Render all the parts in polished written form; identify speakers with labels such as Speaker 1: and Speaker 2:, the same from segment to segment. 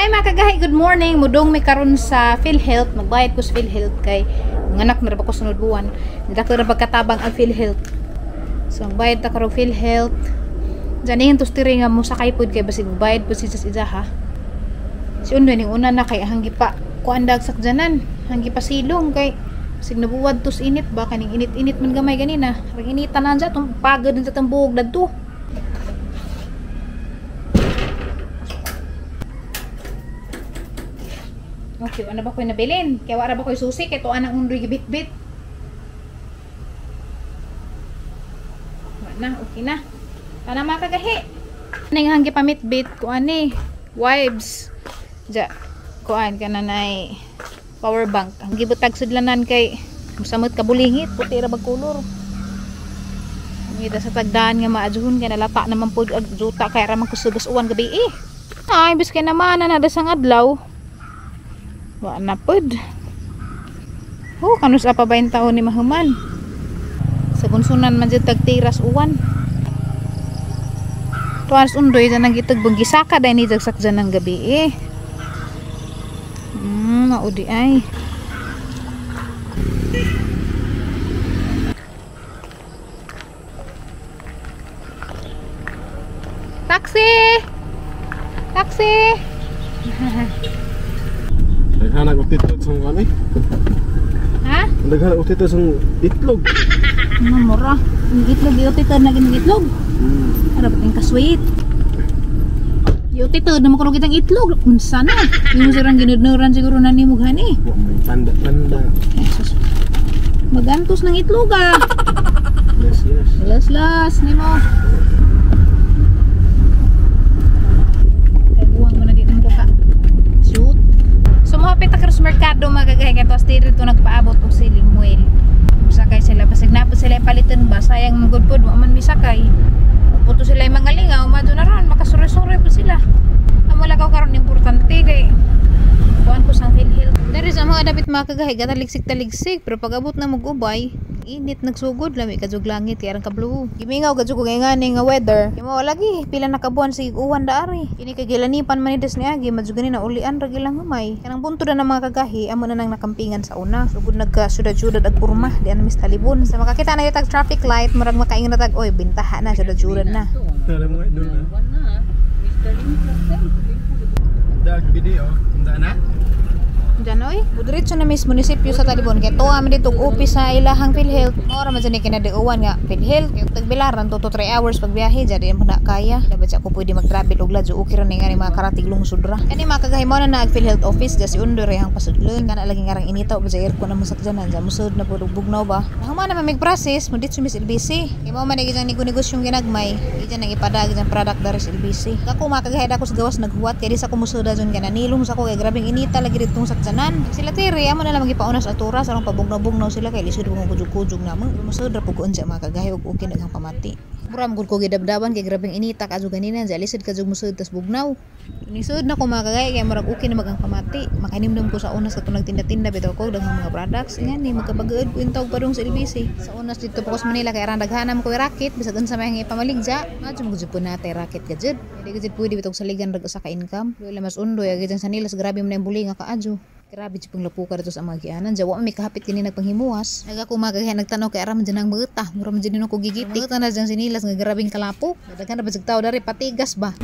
Speaker 1: Hi mga kagahi, good morning. Mudong mi karon sa PhilHealth. Magbayad ko sa PhilHealth kay nganak na ra ba ko sunod buwan. Dako ra pagkatabang ang PhilHealth. So magbayad ta karon PhilHealth. Diyan yung tustiri nga mo sakay pod kay basig bayad pod si sa ijaha. Si Undoy ning una na kay hanggi pa kuan sakjanan, hanggi pa silong kay basig nabuwad tos init ba kaning init-init man gamay ganina. Rang inita na dyan, tong pagod din sa tong buog dadto. Okay, ano ba ko'y nabilin? Kaya wala ba ko'y susi? Kaya tuan ang Undoy gibit-bit. Wala na, okay na. Para mga kagahi. Ano yung hanggi pamitbit? Kuan eh. Wibes. Ja, kuan ka na nay power bank. Ang gibutag sudlanan kay musamot kabulingit. Puti ra bagkulor. Ang ita sa tagdaan nga maadjuhon kay nalata naman po ag juta kay ra man kusugas uwan gabi eh. Ay, bis kay naman na dasang adlaw. Wa na pod. Oh, kanus pa ba yung taon ni mahuman? Sa gunsunan man jud tagtiras uwan. Tuwas Undoy dyan ang gitagbong gisaka dahil ni jagsak dyan ng gabi eh. Maudi ay. Taxi! Taxi!
Speaker 2: Naghanap og titod sa kami.
Speaker 1: Ha?
Speaker 2: Naghanap og titod sa itlog.
Speaker 1: Ano mura? Ang itlog, iutitod na gining itlog. Ano ba yung ka-sweet? Iutitod na makurog kitang itlog. Unsa na? Yung sirang ginudnuran siguro na ni mughan eh.
Speaker 2: May tanda-tanda.
Speaker 1: Jesus. Magantos ng itlog ah.
Speaker 2: Yes, yes.
Speaker 1: Las, las. Ni mo. Taguan mo na dito ang kuka. Shoot. Sumuhapit ta karon sa merkado mga kagahi kay tuwas diri to nagpaabot og siling muel. Sakay sila basig na po sila palitan ba sayang man gud pod wa man misakay. Puto sila yung mga lingaw madto na ron makasure-sure po sila. Amo lagaw karon importante kay kuan ko sang PhilHealth. Diri sa mga dapit mga kagahi gataligsik-taligsik pero pag abot na mugubay init nagsugod lami ka jug langit kay arang kabluo. Gimingaw ka jug kay ngani nga weather. Imo lagi pila na ka buwan sige uwan da ari. Kini kay gilanipan man ni des ni agi madjud gani na ulian ra gilang humay. Kanang bunto na ng mga kagahi amo na nang nakampingan sa una. Sugod nagka syudad-syudad ag porma di ana mis talibon. Sa makakita na tag traffic light murag makaingon na tag oy bintaha na syudad-syudad na.
Speaker 2: Dag video, unda na.
Speaker 1: Diyan oy, diretso na mis munisipyo sa Talibon kay tuwa man dito og office sa ilahang PhilHealth. Mao ra man jud ni kinadiuwan nga PhilHealth. Kay tagbilaran 2 to 3 hours pagbiyahe jadi mo na kaya. Dapat sa ako pwede mag-travel og ladyo okay ra ni nga ni mga karatig lungsod ra. Kani mga kagahi mo na na ag PhilHealth office ja si Undoy rehang pasudlon. Kana lagi ngarang inita og sa aircon na masakjanan ja musod na pud og bugnaw ba. Nahuman na man mig process mo dito mis LBC. Kay mao man gijang negosyong ginagmay. Gijang nang ipadag gijang product dari sa LBC. Kako mga kagahi ako sa gawas naghuwat kay di sa ko musuda jud kana nilong sa ko kay grabeng inita lagi ditong sakjanan. Sila tiri amo na lang gipauna sa atura sarong pabugnaw-bugnaw sila kay lisod mo kujug-kujug na mo musod ra pug unsa mga kagahi og okay naghang pamati. Mura man gud ko gidabdaban kay grabeng inita ka jud ganina ja lisod ka jud musod tas bugnaw. Nisod na ko mga kagahi kay murag okay na maghang pamati. Makahinimdom ko sa unas kato nagtinda-tinda bitaw ko daghang mga products ngani magkabagaod ko intawg padung sa LBC. Sa unas didto pa ko sa Manila kay aran daghanam ko racket bisag unsa may ipamaligja. Adto mo gud po natay racket ka jud. Di gud pwede bitog saligan rag usa ka income. Dili mas Undoy agi sa Nilas grabe man ang bulinga ka adyo. Grabe jud pang lapuka dito sa mga gianan. Jawa may kahapit kini nagpanghimuas. Naga ko magagahi nagtanaw kay aram dyan ang mga mura man dyan ko gigitik. Mga na dyan sinilas nga grabeng kalapok. Daghan na ba tao dari patigas ba?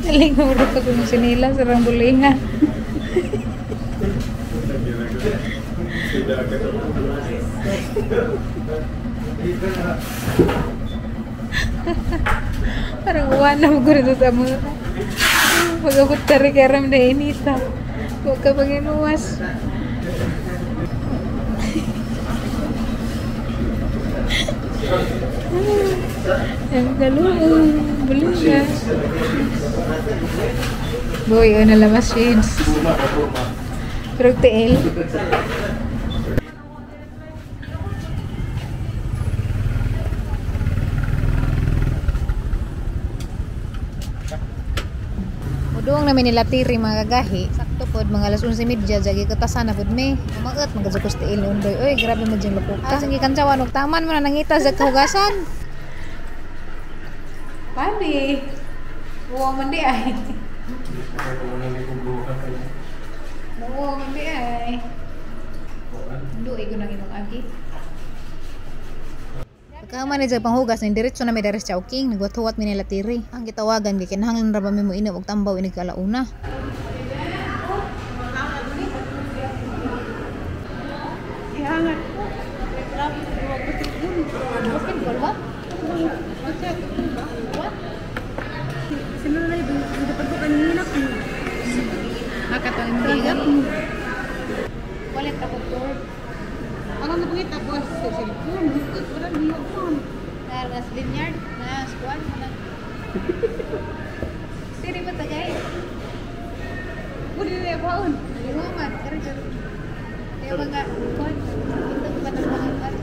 Speaker 1: Galing mo rin ko sinilas sarang bulinga. Parang uwan na mo dito sa mga pag-abot tari karam na inita. Huwag ka pag-inuwas. Ang galuong bulinga. Boy, ano lamas shades. Pero tiil. Mudong namin nila tiri, mga kagahi, sakto pod mga alas 11:30 jagi katasan na pod mi. Umagat magkajukos tiil ni Undoy. Oy, grabe man diyang lupok ka. Asang gikantsawan og taman mo na nangita sa kahugasan. Pandi. Buwa man di ay. Buwa man di ay. Duay ko nang imong agi. Pagkahuman ni panghugas, ning diretso na mi diri sa Chowking, nagwat-huwat mi nila tiri. Ang gitawagan kay kinahanglan ra ba mi mo inom og tambaw inig alauna. Vineyard na squad na. Siri ba tagay? Uli na baon. Luman karon jud. Kaya mga kuan ito ba ng mga kuan.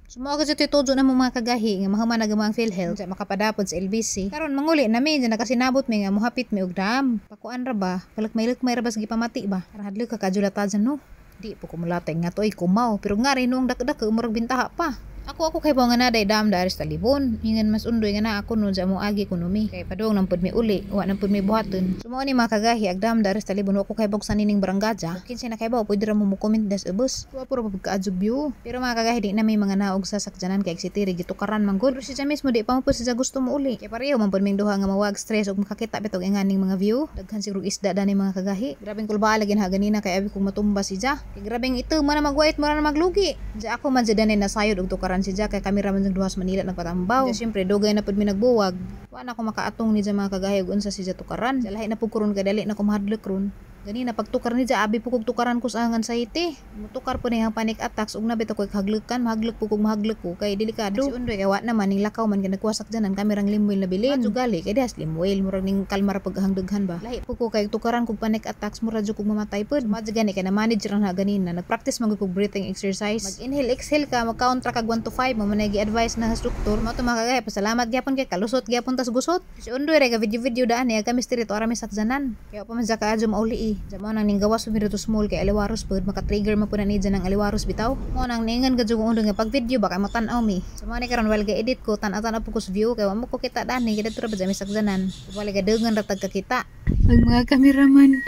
Speaker 1: Sumuha ka dito na mo mga kagahi nga mahuman na ang PhilHealth makapadapod sa LBC. Karon manguli na mi dyan nakasinabot mi nga muhapit mi og dam. Pakuan ra ba? Palakmay-lakmay ra ba sa gipamati ba? Karon hadlok ka kadulata dyan no. Di po kumulatay nga to ay kumaw pero nga rin noong dakdak murag bintaha pa. Ako kay nga na day dam daris talibon. Ingan mas undoy nga na ako no sa among agi kuno mi. Kay padung nang pud mi uli, wa nang pud mi buhaton. So mao ni mga kagahi ag dam daris talibon wa ko kay buksan nining baranggaja. Kinsa na kay ba pwede ra mo mo comment das ubos. Wa puro pagkaadjog view. Pero mga kagahi di na may mga naog sa sakjanan kay si Tiri gitukaran man gud. Pero siya mismo di pa mo pud siya gusto mo uli. Kay pareho man pud ming duha nga mawag stress ug makakita bitog inganing mga view. Daghan siguro isda dani mga kagahi. Grabeng kulbaa lagi na ganina kay abi kong matumba siya. Kay grabeng ito mo na magwait mo na maglugi. Diya ako man siya dani nasayod og tukaran si Jack kay kamera man duha sa Manila nagpatambaw. Diya syempre dugay na pud mi nagbuwag. Wa na ko makaatong ni mga kagahi ug unsa siya tukaran. Sa lahi na pud karon kay dali na ko mahadlok ron. Ganina pagtukar ni Jack abi pud kog tukaran ko sa angan saite. Mutukar po niyang panic attacks ug nabit ako kaglukan, mahaglok pud kog mahaglok ko kay delikado. Si Undoy kay wa naman ning lakaw man kay nagwasak dyan ang kamerang limwil na bilin. Madjugali kay dihas limwil murag ning kalmar paghang daghan ba. Lahi pud ko kay tukaran kog panic attacks murag jud kog mamatay pud. Madjugani kay na manager na ganina nagpractice man gud kog breathing exercise. Mag-inhale exhale ka, mag-count ra kag 1 to 5 mo man gi-advise na sa doktor. Mao to mga kagahi, pasalamat gyapon kay kalusot gyapon tas gusot. Si Undoy ra ka video-video daan niya kami diri to arami sakjanan. Kaya pa man sa kaadyo mauli eh. Mo nang ning gawas mi dito small kay aliwaros pud maka-trigger man pud na ni dyan ang aliwaros bitaw. Mo nang ningan gud yung undo nga pag video baka matan-aw mi. So mo ni karon while ga-edit ko tan-aw po ko sa view kay wa mo ko kita dani kay didto ra ba mi sakjanan. Wala ga dugan ra tag kakita. Ang mga cameraman.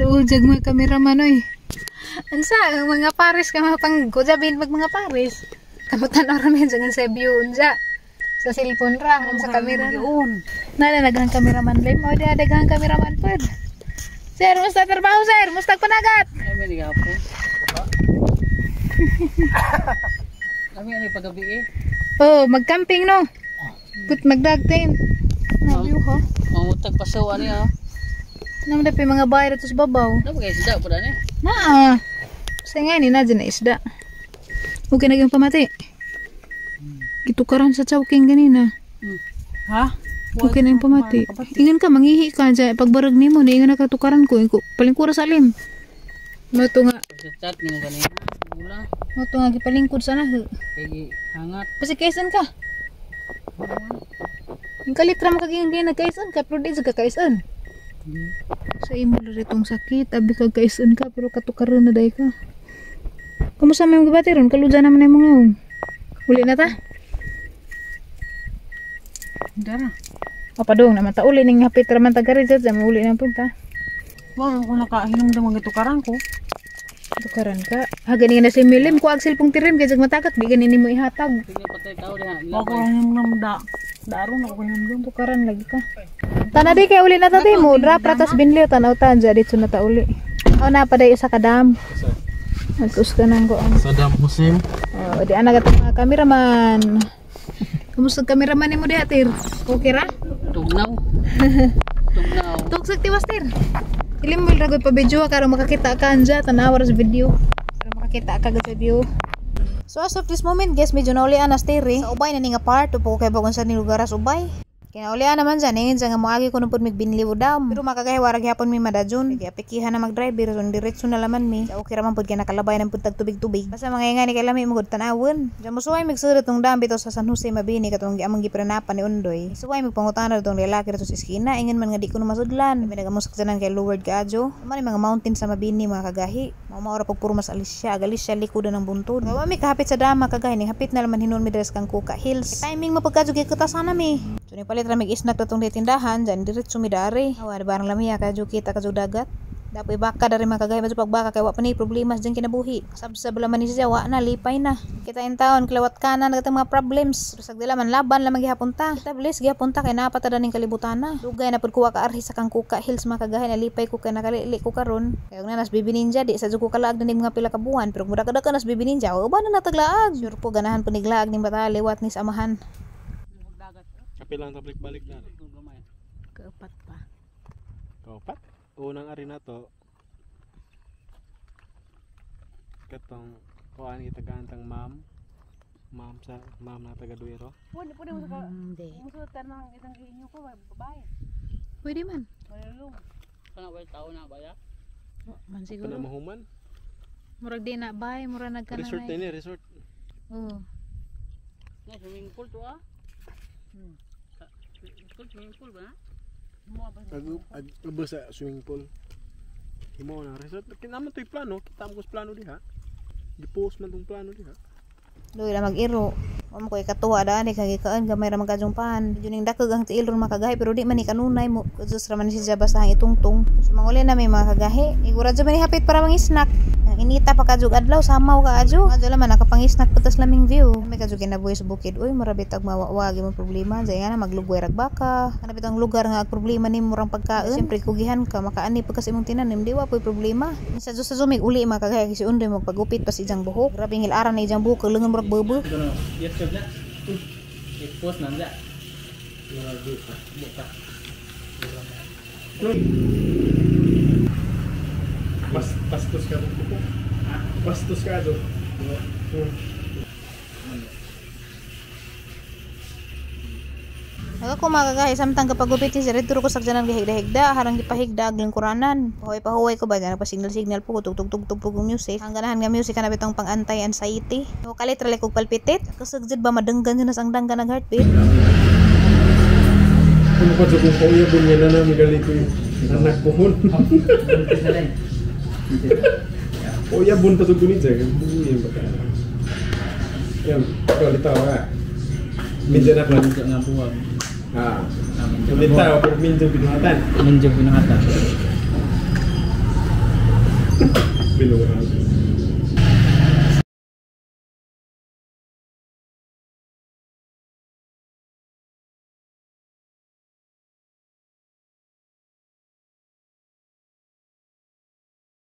Speaker 1: Luod jag mga cameraman oy. Unsa ang mga pares ka mga pang kujabin mag mga pares. Kamutan ra mi dyan sa view unsa. Sa cellphone ra sa camera. Nana daghang cameraman lay mo di daghang cameraman pud. Sir, musta trabaho sir? Musta panagat?
Speaker 3: Kami ni gapon. Kami ani pagabi eh.
Speaker 1: Oh, magcamping no. Put magdagten. Na view ha.
Speaker 3: Mamutag pasaw ani ha.
Speaker 1: Namo dapat mga bahay dito sa babaw.
Speaker 3: Namo kay isda pud ani.
Speaker 1: Naa. Sa nga ni na dyan na isda. Okay na yung pamati. Gitukaran sa Chowking ganina.
Speaker 3: Ha?
Speaker 1: Okay na yung pamati. Ingan ka, manghihi ka dyan. Pagbarag ni mo, ingan na katukaran ko. Palingkura sa alim. Mo to nga.
Speaker 3: Chat ni mo ganina. Wala.
Speaker 1: Mo to nga, gipalingkod sana.
Speaker 3: Kay hangat.
Speaker 1: Basta kaisan ka. Yung kalitra mo kaging hindi nagkaisan ka, pero di sa kakaisan. Sa imo na itong sakit, abi ka kaisan ka, pero katukaran na day ka. Kamusta may mga bati ron? Kaluja naman na yung mga ngaong. Uli na ta?
Speaker 3: Dara.
Speaker 1: O padung naman ta uli ning hapit raman ta gari dyan, uli na punta.
Speaker 3: Wa ko nakahinom ng mga tukaran ko.
Speaker 1: Tukaran ka. Ha gani na si Milim ko ag cellphone tirim kay jag matagat di gani nimo ihatag.
Speaker 3: Wa ko hinom da. Daron ako hinom
Speaker 1: tukaran lagi ka. Tana di kay uli na ta di mo drop ratas binliw tanaw ta dyan dito na ta uli. O na pa day isa ka dam. Nagkus ka nang goon.
Speaker 2: Saddam Hussein.
Speaker 1: Oh, di ana gatong mga cameraman. Kumusta cameraman nimo diha tir? Okay ra?
Speaker 3: Tugnaw. Tugnaw.
Speaker 1: Tugsag tiwas tir. Ilim mo ragoy pa video karon makakita ka anja tanaw ra sa video. Karon makakita ka sa view. So as of this moment guys, medyo nauli anas tir eh. Sa ubay na ni nga part upo kay bagon sa ni lugar sa ubay. Kinaulian naman dyan, ingin siya nga moagi ko nung pud migbinliw dam. Pero makagahi warag hapon mi madajon. Kaya pikihan na mag-drive pero diretso na laman mi. Sa okay raman pud kay nakalabay ng pud tag tubig-tubig. Basta mga ingay ni kay lami mo gud tan-awon. Diyan mosuway mig tong dam bitaw sa San Jose Mabini katong giamong gipranapan ni Undoy. Suway magpangutana tong lalaki sa eskina, ingin man nga di ko na masudlan. Kami nagamusak dyan kay lowered kaadyo. Man mga mountain sa Mabini mga kagahi. Mao mao ra pag puro mas alisya, agalisya likodan ng buntod. Gawa mi kahapit sa dama kagahi ning hapit na laman hinuon mi diri sa Kangkuka Hills. Kay timing mo pagkadyo kay kutasan na mi. So ni palit ra mig snack datong tindahan dyan diretso mi dari. Awa barang lamiya kadyo kita kadyo dagat. Dapoy baka dari mga kagahi medyo pagbaka kay wa pa ni problema sa kinabuhi. Sabsab laman ni siya wa na lipay na. Kita in taon kilawat kanan katong mga problems. Pero sa man laban lamang gihapon ta. Kita bilis gihapon ta kay napata ning kalibutan na. Dugay na pud kuha ka arhi sa Kangkuka Hills mga kagahi nalipay ko kay nakalili ko karon. Kay og na nas Bibi Ninja di sa jud ko kalaag na ning mga pila ka buwan pero mura kada ka nas Bibi Ninja o ba na nataglaag. Sure ko ganahan pud niglaag ning bata liwat ni sa amahan.
Speaker 2: Kapila ang tablik balik na.
Speaker 3: Kaupat pa.
Speaker 2: Kaupat? Unang ari na to. Katong kuan gitagaan tang ma'am. Ma'am sa ma'am na taga Duero.
Speaker 3: Pwede pwede mo sa
Speaker 1: Hindi.
Speaker 3: mo sa tanang itang inyo ko babae.
Speaker 1: Pwede man.
Speaker 3: Malulong.
Speaker 4: Kana way tao na ba ya?
Speaker 1: Man
Speaker 2: Kana mahuman.
Speaker 1: Murag di na bay, murag nagkananay.
Speaker 2: Resort na ni, resort.
Speaker 1: Oo.
Speaker 4: Na swimming pool to ah. Pool swimming pool ba na?
Speaker 2: Ag sa swimming pool. Himo na resort. Kinaman to'y plano, kita mo ko sa plano diha. Gipost man tong plano diha.
Speaker 1: Luoy ra mag-iro. Wa mo koy katuwa daan kay gikaan gamay ra man kadyong pan. Medyo ning dakog ang tiil ron makagahi pero di man ni kanunay mo. Kudus ra man siya basta ang itungtong. So manguli na may mga kagahi. Igura jud man ni hapit para mang-snack. Ang inita pa kadyo adlaw samaw ka adyo. Adyo laman nakapang-snack patas laming view. May kadyo kinabuhi sa bukid. Uy mura bitag mawawagi mo problema. Jay nga na maglugway rag baka. Kana bitang lugar nga ag problema nimo murang pagkaon. Siyempre kugihan ka makaani pagkas imong tinanim di wa poy problema. Sa Diyos sa sumig uli mga kagahi si Undoy magpagupit pa sa ijang buhok. Grabe ngil aran na ijang buhok lengan murag bebe.
Speaker 4: Yes job na. I-post na na. Buka.
Speaker 2: Mas bastos ka ko. Bastos ka do.
Speaker 1: Ako mga kagahi samtang kapagupit ni Sir ko sakjanan gihigda-higda harang gipahigda ang lingkuranan. Pahuway-pahuway ko ba dyan nagpa-signal-signal po ko tugtog-tugtog po kong music. Ang ganahan nga music kana bitong pang anti-anxiety. So kalit ra kog palpitit. Kasagjud ba madenggan jud nas ang danggan ang heartbeat.
Speaker 2: Ano ko kung kauya bunya na namin gali ko yung anak ko hon. Kauya bun pa sa gunit siya. Buya ba ka? Yan, ikaw litaw ka. Minjan na pa.
Speaker 4: Minjan nga buwag.
Speaker 2: Ah. Litaw, pero minjan binuhatan.
Speaker 4: Minjan binuhatan.
Speaker 2: Binuhatan.